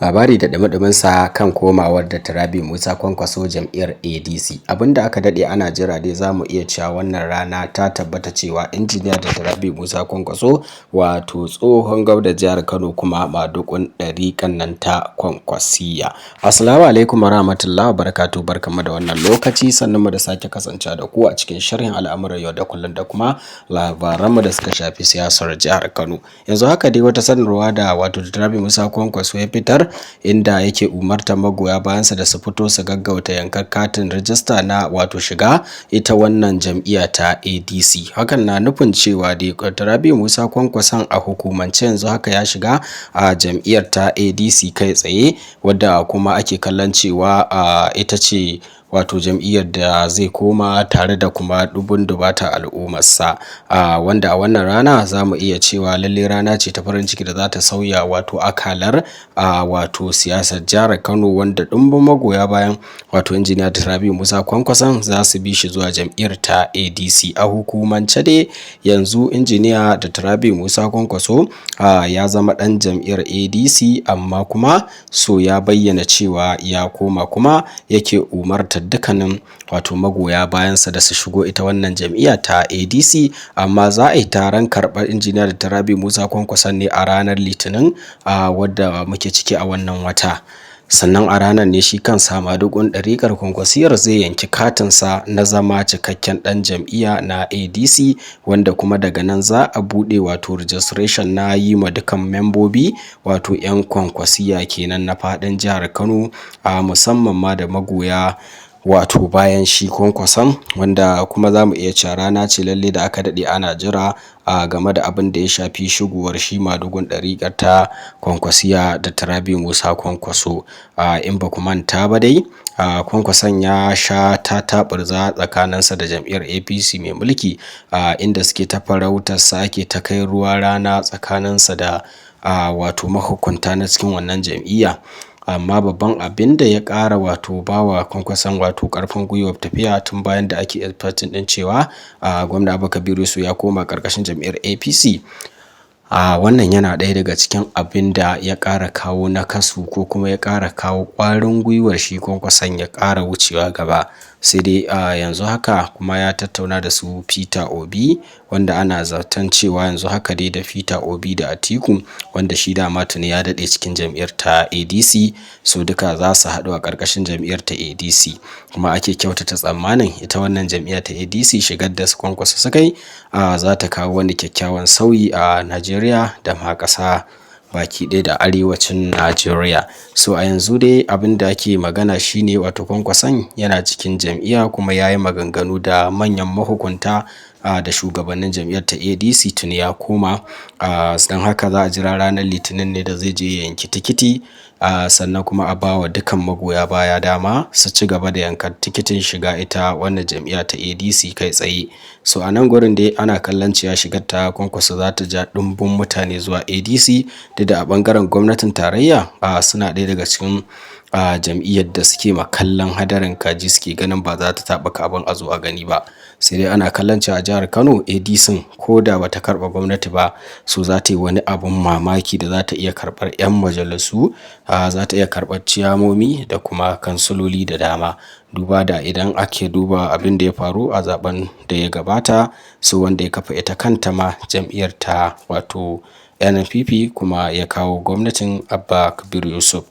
Labari da ɗumi sa kan komawar da Rabiu Musa Kwankwaso jam'iyyar ADC. Abinda aka daɗe ana jira dai, za mu iya cewa wannan rana ta tabbata cewa Injiniya da Rabiu Musa Kwankwaso, wato tsohon gwamnan jihar Kano kuma madugun ɗariƙan nan ta Kwankwasiyya. Assalamu alaikum warahmatullahi wabarakatuh, barkanmu da wannan lokaci, sannan mu da sake kasancewa da ku a cikin sharhin al'amuran yau da kullum da kuma labaranmu da suka shafi siyasar jihar Kano. Yanzu haka dai wata sanarwa da wato Rabiu Musa Kwankwaso ya fitar, inda yake umartar magoya bayansa da su fito su gaggauta yankar katin rijista na wato shiga ita wannan jam'iyya ta ADC. Hakan na nufin cewa dai Rabiu Musa Kwankwason a hukumance yanzu haka ya shiga a jam'iyyar ta ADC kai tsaye, wadda kuma ake kallon cewa ita ce wato jam'iyyar da zai koma tare da kuma dubun dubata al'ummarsa, wanda a wannan rana za mu iya cewa lalle rana ce ta farin ciki da za ta sauya wato akalar wato siyasar jihar Kano, wanda ɗumbin magoya bayan wato Injiniya Rabiu Musa Kwankwason za su bi shi zuwa jam'iyyar ta ADC. A hukumance dai yanzu Injiniya da Rabiu Musa Kwankwaso ya zama ɗan jam'iyyar ADC, amma kuma so ya bayyana cewa ya koma, kuma yake umartar dukkanin wato magoya bayansa da su shigo ita wannan jam'iyya ta ADC. Amma za a yi taron karɓar Injiniya da Rabiu Musa Kwankwason ne a ranar Litinin a wadda muke ciki a wannan wata. Sannan a ranar ne shi kansa madugun ɗariƙar Kwankwasiyar zai yanki katinsa na zama cikakken ɗan jam'iyya na ADC, wanda kuma daga nan za a buɗe wato registration na yi ma dukkan membobi, wato 'yan Kwankwasiya kenan na faɗin jihar Kano, a musamman ma da magoya wato bayan shi Kwankwason, wanda kuma za mu iya cewa rana ce lalle da aka daɗe ana jira a game da abin da ya shafi shigowar shi madugun ɗariƙar ta Kwankwasiya da Rabiu Musa Kwankwaso. In ba ku manta ba dai, Kwankwason ya sha ta taɓurza tsakaninsa da jam'iyyar APC mai mulki, inda suke ta farautarsa, ake ta kai ruwa rana tsakaninsa da wato mahukunta na cikin wannan jam'iyya. Amma babban abin da ya ƙara wato bawa Kwankwason wato ƙarfin gwiwar tafiya, tun bayan da ake expecting ɗin cewa gwamna Abba Kabiru Yusuf ya koma ƙarƙashin jam'iyyar APC, wannan yana ɗaya daga cikin abin da ya ƙara kawo nakasu ko kuma ya ƙara kawo ƙwarin gwiwar shi Kwankwason ya ƙara wucewa gaba. Sai dai a yanzu haka kuma ya tattauna da su Peter Obi, wanda ana zaton cewa yanzu haka dai da Peter Obi da Atiku, wanda shi dama tuni ya daɗe cikin jam'iyyar ta ADC, su duka za su haɗu a ƙarƙashin jam'iyyar ta ADC. Kuma ake kyautata tsammanin ita wannan jam'iyya ta ADC, shigar da su Kwankwaso suka yi, za ta kawo wani kyakkyawan sauyi a Najeriya da ma ƙasa baki ɗaya da arewacin Najeriya. So a yanzu dai abin da ake magana shine wato Kwankwason yana cikin jam'iyya, kuma ya yi maganganu da manyan mahukunta da shugabannin jam'iyyar ta ADC, tuni ya koma. Don haka za a jira ranar Litinin ne da zai je ya yanki tikiti, sannan kuma a ba wa dukkan magoya baya dama su ci gaba da yankan tikitin shiga ita wannan jam'iyya ta ADC kai tsaye. So a nan gurin dai ana kallon cewa shigar ta Kwankwaso za ta ja ɗumbin mutane zuwa ADC, duk da a ɓangaren gwamnatin tarayya suna ɗaya daga cikin jam'iyyar da suke ma kallon hadarin kaji, suke ganin ba za ta taɓuka abin a zo a gani ba. Sai dai ana kallon cewa jihar Kano, ADC ko da bata karɓa gwamnati ba, so za ta yi wani abun mamaki da za ta iya karɓar 'yan majalisu, za ta iya karɓar ciyamomi da kuma kansiloli da dama. Duba da idan ake duba abin da ya faru a zaben da ya gabata, su wanda ya kafa ita kanta ma jam'iyyar ta wato NNPP, kuma ya kawo gwamnatin Abba Kabir Yusuf.